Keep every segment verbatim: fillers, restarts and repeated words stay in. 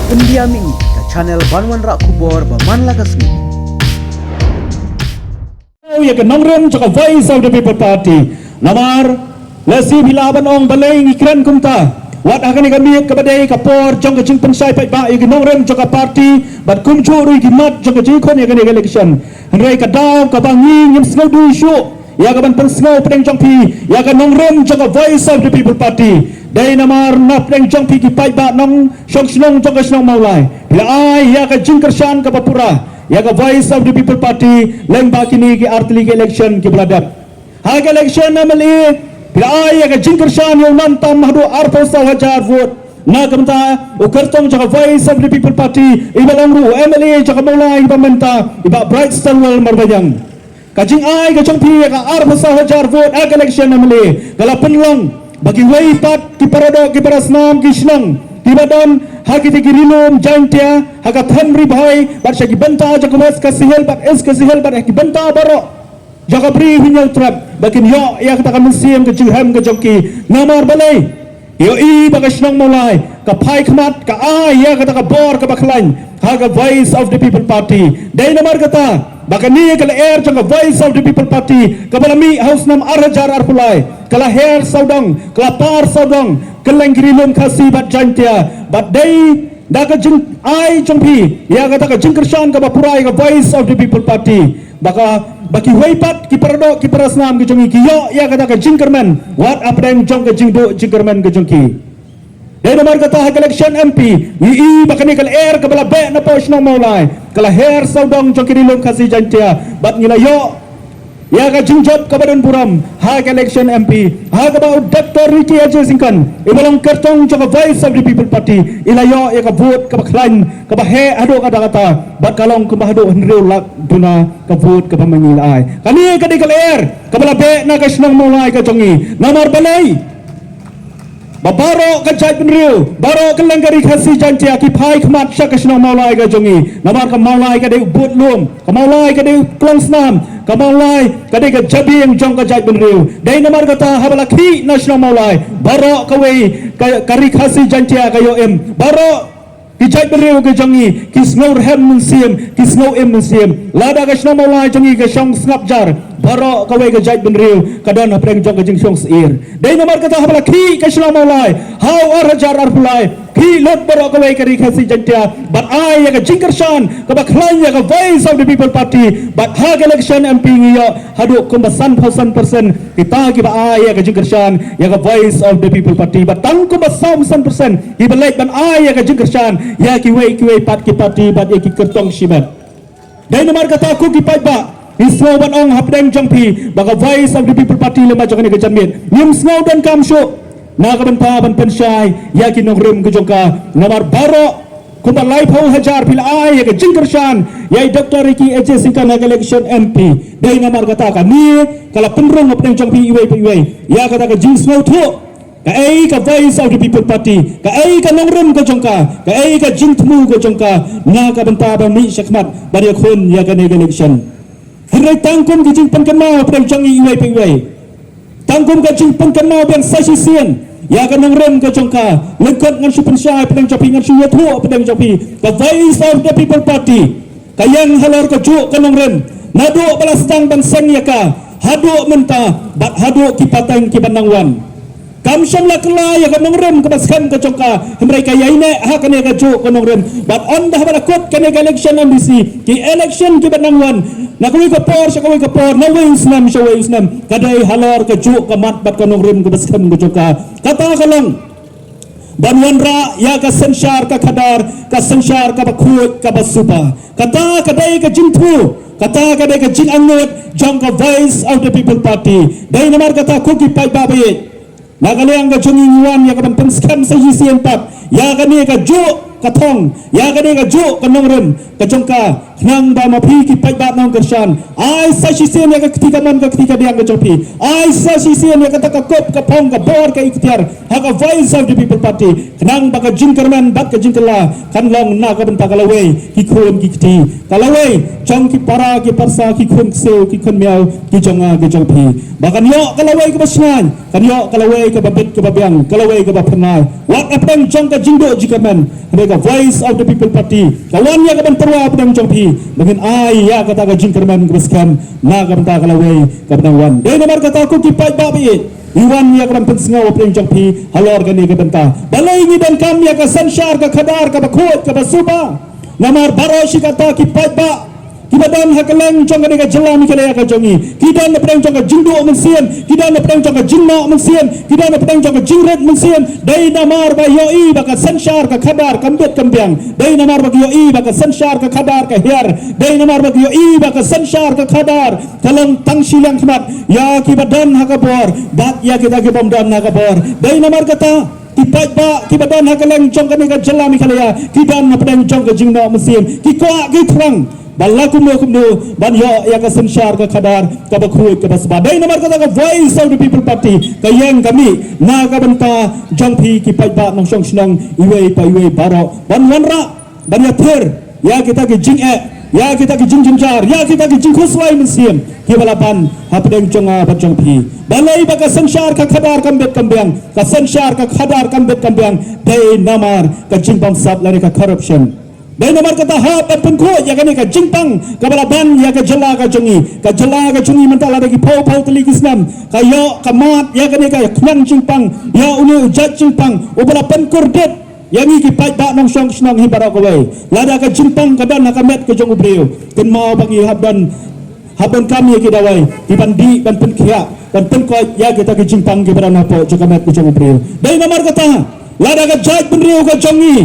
Pyndiam ïa ngi ka channel ban wanrah khubor ba man la ka sngi. Ïa ka nongrim jong ka Voice of the People Party. Namar lehse phi lah ban ong balei ngi kren kumta. Wat ha kane ka miet kaba dei ka por jong ka jingpynshai paidbah ïa ka nongrim jong ka party bad kumjuh ruh ïa ki mat jong ka jingkhun ïa kane ka election. Hynrei ka daw kaba ngi ngim sngewdei shuh ïa ka ban pynsngew pdeng jong phi ïa ka nongrim jong ka Voice of the People Party. Dei namar na pdeng jong phi ki paidbah nongshong shnong jong ka shnong Mawlai, phi la ai ïa ka jingkyrshan kaba pura ïa ka Voice of the People Party lyngba kine ki artylli ki election kiba la dep. Ha ka election M L A phi la ai ïa ka jingkyrshan ïa u nam tam haduh arphew saw hajar vote. Na ka bynta u kyrtong jong ka Voice of the People Party iba long ruh u M L A jong ka Mawlai iba mynta, i Bah Bright Stonewall Marbaniang. Ka jingai ka jong phi ïa ka arphew saw hajar vote ha ka election M L A ka la pynlong ba kiwei pat ki paradoh ki parasnam ki shnong kiba don ha kita ki ri lum Jaintia, ha ka thaiñ Ri Bhoi bad sha ki bynta jong ka West Khasi Hills bad East Khasi Hills bad ha ki bynta baroh jong ka Bri Hynñiewtrep ba kin ïoh ïa kata ka mynsiem ka jinghem ka jong ki. Namar balei? Ïohi ba ka shnong Mawlai ka phai khmat, ka ai ïa kata ka bor kaba khlaiñ ha ka Voice of the People Party. Dei namar kata ba kane ka lyer jong ka Voice of the People Party kaba la mih ha u snem ar hajar arphew lai ka la her sawdong, ka la par sawdong kylleng ki ri lum Khasi bad Jaintia. Bad dei da ka jingai jong phi ïa kata ka jingkyrshan kaba pura ïa ka Voice of the People Party ba ka, ba kiwei pat ki paradoh ki parasnam ki jong ngi ki ïoh ïa kata ka jingkyrmen wat hapdeng jong ka jingduh jingkyrmen ka jong ki. Dei namar kata ha ka election M P ngi i ba kane ka lyer kaba la beh na poh shnong Mawlai ka la her sawdong jong ki ri lum Khasi Jaintia bad ngi la ïoh ïa ka jingjop kaba don burom ha ka election M P ha kaba u Doctor Ricky A J Syngkon iba long kyrtong jong ka Voice of the People Party i la ïoh ïa ka vote kaba khlaiñ kaba heh haduh katta katta bad ka long kumba haduh hynriew lak duna ka vote kaba ma ngi la ai. Kane ka dei ka lyer kaba la beh na ka shnong Mawlai ka jong ngi. Namar balei? Ba baroh ka jaitbynriew, baroh kylleng ka Ri Khasi Jaintia ki phai khmat sha ka shnong Mawlai ka jong ngi. Namar ka Mawlai ka dei u bud lum, ka Mawlai ka dei u klongsnam, ka Mawlai ka dei ka jabieng jong ka jaitbynriew. Dei namar kata haba la khih na shnong Mawlai baroh kawei ka, ka Ri Khasi Jaintia ka ïoh im, baroh ki jaitbynriew ka jong ngi ki sngew rhem mynsiem, ki sngew im mynsiem. Lada ka shnong Mawlai jong ngi ka shong sngap jar, baroh kawei ka jaitbynriew ka don hapdeng jong ka jingshong syier. Dei namar kata haba la khih ka shnong Mawlai ha u ar hajar arphew lai, khih lut baroh kawei ka Ri Khasi Jaintia bad ai ïa ka jingkyrshan kaba khlaiñ ïa ka Voice of the People Party. Bad ha ka election M P ngi ïoh haduh kumba sanphew san percent kita kiba ai ïa ka jingkyrshan ïa ka Voice of the People Party. Bad tang kumba sawphew san percent kiba leit ban ai ïa ka jingkyrshan ïa kiwei kiwei pat ki party bad ïa ki kyrtong shimet. Dei namar kata ko ki paidbah, ngi sngew ban ong hapdeng jong phi ba ka Voice of the People Party lem jong kane ka janmiet ngim sngew donkam shuh na ka bynta ban pynshai ïa ki nongrim ka jong ka. Namar baroh kumba laiphew hajar phi la ai ïa ka jingkyrshan ïa i Doctor Ricky A J Syngkon ha ka election M P. Dei namar kata kane ka la pynrung hapdeng jong phi iwei pa iwei ïa kata ka jingsngewthuh. Kaei ka Voice of the People Party, kaei ka nongrim ka jong ka, kaei ka jingthmu ka jong ka na ka bynta ban mih shakhmat ban ïakhun ïa kane ka election. Hynrei tang kum ka jingpynkynmaw hapdeng jong ngi iwei pa iwei, tang kum ka jingpynkynmaw biang sa shisien ïa ka nongrim ka jong ka. Lyngkot ngan shu pynshai hapdeng jong phi, ngan shu ïathuh hapdeng jong phi, ka Voice of the People Party ka ïeng halor kajuh ka nongrim naduh ba la sdang ban seng ïa ka haduh mynta bad haduh ki pateng kiban nang wan. Kam shym la kylla ïa ka nongrim kaba skhem ka jong ka, hynrei ka ïaineh ha kane kajuh ka nongrim. Bad ynda haba la kut kane ka election M D C, ki election kiban nang wan, na kawei ka por sha kawei ka por, na wei u snem sha wei u snem, ka dei halor kajuh ka mat bad ka nongrim kaba skhem ka jong ka. Kata ka long ban wanrah ïa ka synshar ka khadar, ka synshar kaba khuid kaba suba. Kata ka dei ka jingthmu, kata ka dei ka jingangnud jong ka Voice of the People Party. Dei namar kata ko ki paidbah ba ïeit, na ka liang ka jong ngi ngi wan ïa ka ban pynskhem sa shisien pat ïa kane kajuh ka thong, ïa kane kajuh ka nongrim ka jong ka, khnang ba ma phi ki paidbah nongkyrshan, ai sa shisien ïa ka kti kamon ka kti kadiang ka jong phi, ai sa shisien ïa kata ka kup ka phong ka bor ka iktiar ha ka Voice of the People Party, khnang ba ka jingkyrmen bad ka jingkylla kan long na ka bynta ka lawei ki khun ki kti, ka lawei jong ki para ki parsa, ki khun ksiew ki khun miaw ki jong nga ki jong phi. Ba kan ïoh ka lawei kaba shngaiñ, kan ïoh ka lawei kaba bit kaba biang, ka lawei kaba phyrnai wat hapdeng jong ka jingduh jingkyrmen. Hynrei Voice of the People Party ka wan ïa ka ban tyrwa hapdeng jong phi ba ngin ai ïa kata ka jingkyrmen kaba skhem na ka bynta ka lawei kaba dang wan. Dei namar kata ko ki paidbah ba ïeit, ngi wan ïa ka ban pynsngew hapdeng jong phi halor kane ka bynta. Balei ngi donkam ïa ka synshar ka khadar kaba khuid kaba suba? Namar baroh shi katta ki paidbah kiba don ha kylleng jong kane ka jylla Meghalaya ka jong ngi ki don hapdeng jong ka jingduh mynsiem, ki don hapdeng jong ka jingnoh mynsiem, ki don hapdeng jong ka jingrit mynsiem. Dei namar ba ïohi ba ka synshar ka khadar kam bit kam biang. Dei namar ba ki ïohi ba ka synshar ka khadar ka hiar. Dei namar ba ki ïohi ba ka synshar ka khadar ka long tang shiliang khmat ïa kiba don ha ka bor bad ïa kita ki bym don ha ka bor. Dei namar kata ki paidbah kiba don ha kylleng jong kane ka jylla Meghalaya ki don hapdeng jong ka jingnoh mynsiem, ki kwah ki thrang ba la kumno kumno ban ïoh ïa ka synshar ka khadar kaba khuid kaba suba. Dei namar kata ka Voice of the People Party ka ïeng ka mih na ka bynta jong phi ki paidbah nongshong shnong iwei pa iwei baroh ban wanrah ban ïathir ïa kita ki jingeh, ïa kita ki jingjynjar, ïa kita ki jingkhuslai mynsiem kiba la ban hapdeng jong nga bad jong phi. Balei ba ka synshar ka khadar kam bit kam biang? Ka synshar ka khadar kam bit kam biang dei namar ka jingbamsap lane ka corruption. Dei namar kata hap ban pynkhuid ïa kane ka jingpang kaba la ban ïa ka jylla ka jong ngi. Ka jylla ka jong ngi mynta lada ki phew phew tylli ki snem ka ïoh ka mad ïa kane ka khñiang jingpang, ïa une u jait jingpang uba la pynkordit ïa ngi ki paidbah nongshong shnong hi baroh kawei. Lada ka jingpang ka don ha ka met ka jong u briew, kynmaw ba ngi hap don, hap donkam ïa ki dawai ki ban dih, ban pynkhiah, ban pynkoit ïa kita ki jingpang kiba don hapoh jong ka met ka jong u briew. Dei namar kata lada ka jaitbynriew ka jong ngi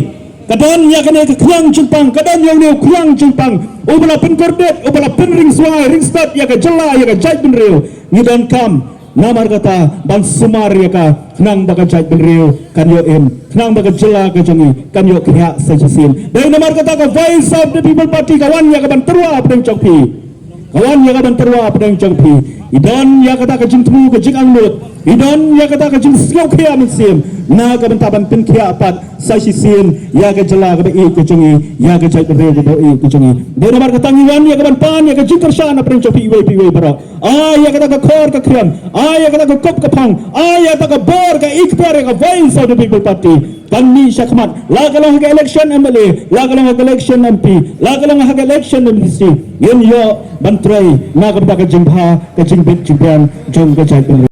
ka don ïa kane ka khñiang jingpang, ka don ïa une u khñiang jingpang uba la pynkordit, uba la pynringswai ringstat ïa ka jylla, ïa ka jaitbynriew, ngi donkam namar kata ban sumar ïa ka khnang ba ka jaitbynriew kan ïoh im, khnang ba ka jylla ka jong ngi kan ïoh khiah sa shisien. Dei namar kata ka Voice of the People Party ka wan ïa ka ban tyrwa hapdeng jong phi. Ka wan ïa ka ban tyrwa hapdeng jong phi. I don ïa kata ka jingthmu ka jingangnud, i don ïa kata ka jingsngewkhia mynsiem na ka bynta ban pynkhiah pat sa shisien ïa ka jylla kaba ïeit ka jong ngi, ïa ka jaitbynriew kaba ïeit ka jong ngi. Dei namar kata ngi wan ïa ka ban pan ïa ka jingkyrshan hapdeng jong phi iwei pa iwei baroh. Ai ïa kata ka khor ka khriam, ai ïa kata ka kup ka phong, ai ïa kata ka bor ka ikhtiar ïa ka Voice of the People Party kan mih shakhmat, la ka long ha ka election M L A, la ka long ha ka election M P, la ka long ha ka election M D C. Ngin ïoh ban trei na ka bynta ka jingbha, ka jingbit jingbiang jong ka jaitbynriew.